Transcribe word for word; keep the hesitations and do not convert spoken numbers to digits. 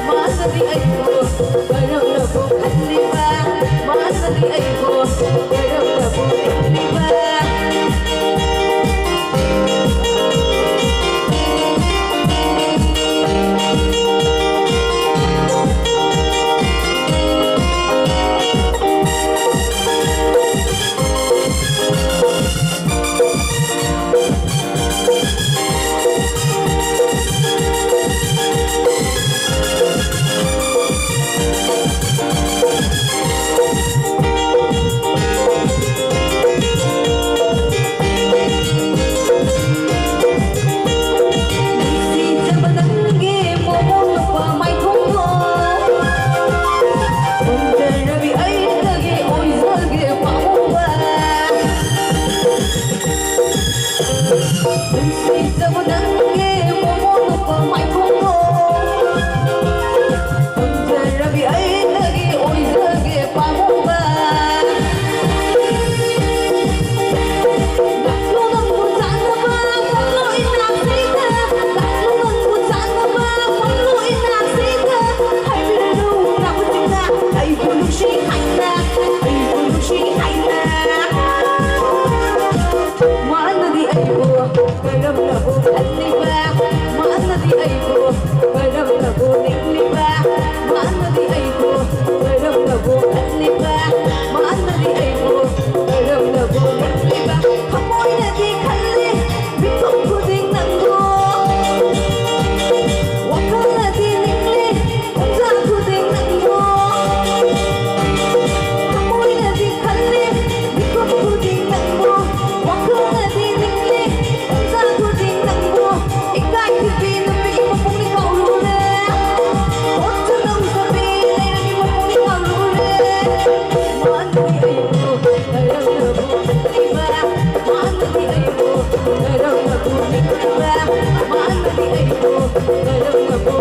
ꯃꯥꯅꯗꯤ ꯑꯩꯕꯨ ꯀꯔꯝꯅꯕꯨ ꯈꯜꯂꯤꯕ? ꯃꯥꯅꯗꯤ ꯑꯩꯕꯨ ꯀꯔꯝꯅꯕꯨ ꯂꯦꯡꯂꯤꯕ? ꯅꯨꯡꯁꯤꯖꯕ ꯅꯪꯒꯤ ꯃꯑꯣꯡ ꯅꯣꯛꯄ ꯃꯥꯏꯊꯣꯡꯗꯣ ꯄꯟꯖꯔꯕꯤ ꯑꯩꯗꯒꯤ ꯑꯣꯏꯖꯒꯦ ꯄꯥꯝꯃꯨꯕ꯫ ꯅꯨꯡꯁꯤꯖꯕ ꯅꯪꯒꯤ ꯃꯑꯣꯡ ꯅꯣꯛꯄ ꯃꯥꯏꯊꯣꯡꯗꯣ ꯄꯟꯖꯔꯕꯤ ꯑꯩꯗꯒꯤ ꯑꯣꯏꯖꯒꯦ ꯄꯥꯝꯃꯨꯕ꯫ ꯂꯥꯛꯂꯣ ꯅꯪꯕꯨ ꯆꯥꯅꯕ, ꯐꯝꯂꯣ ꯏꯅꯥꯛꯁꯤꯗ꯫ ꯂꯥꯛꯂꯣ ꯅꯪꯕꯨ ꯆꯥꯅꯕ, ꯐꯝꯂꯣ ꯏꯅꯥꯛꯁꯤꯗ꯫ ꯍꯥꯏꯕꯤꯔꯅꯨ ꯂꯥꯛꯄꯁꯤꯡꯅ ꯑꯩꯕꯨ ꯅꯨꯡꯁꯤ ꯍꯥꯏꯅ, ꯑꯩꯕꯨ ꯅꯨꯡꯁꯤ ꯍꯥꯏꯅ꯫ ꯃꯥꯅꯗꯤ ꯑꯩꯕꯨ ꯀꯔꯝꯅꯕꯨ ꯈꯜꯂꯤꯕ? ꯃꯥꯅꯗꯤ ꯑꯩꯕꯨ ꯀꯔꯝꯅꯕꯨ ꯅꯤꯡꯂꯤꯕ? ꯃꯥꯅꯗꯤ ꯑꯩꯕꯨ ꯀꯔꯝꯅꯕꯨ ꯈꯜꯂꯤꯕ? ꯃꯥꯅꯗꯤ ꯑꯩꯕꯨ ꯀꯔꯝꯅꯕꯨ ꯅꯤꯡꯂꯤꯕ? ꯊꯃꯣꯏꯅꯗꯤ ꯈꯜꯂꯤ, ꯃꯤꯀꯨꯞ ꯈꯨꯗꯤꯡ ꯅꯪꯕꯨ꯫ ꯋꯥꯈꯜꯅꯗꯤ ꯅꯤꯡꯂꯤ, ꯄꯨꯡꯖꯥ ꯈꯨꯗꯤꯡ ꯅꯪꯕꯨ꯫ ꯊꯃꯣꯏꯅꯗꯤ ꯈꯜꯂꯤ, ꯃꯤꯀꯨꯞ ꯈꯨꯗꯤꯡ ꯅꯪꯕꯨ꯫ ꯋꯥꯈꯜꯅꯗꯤ ꯅꯤꯡꯂꯤ, ꯄꯨꯡꯖꯥ ꯈꯨꯗꯤꯡ ꯅꯪꯕꯨ꯫ ꯏꯀꯥꯏ ꯊꯤꯕꯤ ꯅꯨꯄꯤꯒꯤ ꯃꯄꯨꯡꯅꯤ ꯀꯥꯎꯔꯨꯔꯦ꯫ ꯄꯣꯠꯁꯨ ꯂꯧꯖꯕꯤ ꯂꯩꯔꯒꯤ ꯃꯄꯨꯡꯅꯤ ꯀꯥꯎꯔꯨꯔꯦ꯫ ꯃꯥꯅꯗꯤ ꯑꯩꯕꯨ ꯀꯔꯝꯅꯕꯨ ꯈꯜꯂꯤꯕ? ꯃꯥꯅꯗꯤ ꯑꯩꯕꯨ ꯀꯔꯝꯅꯕꯨ ꯅꯤꯡꯂꯤꯕ? ꯃꯥꯅꯗꯤ ꯑꯩꯕꯨ ꯀꯔꯝꯅꯕꯨ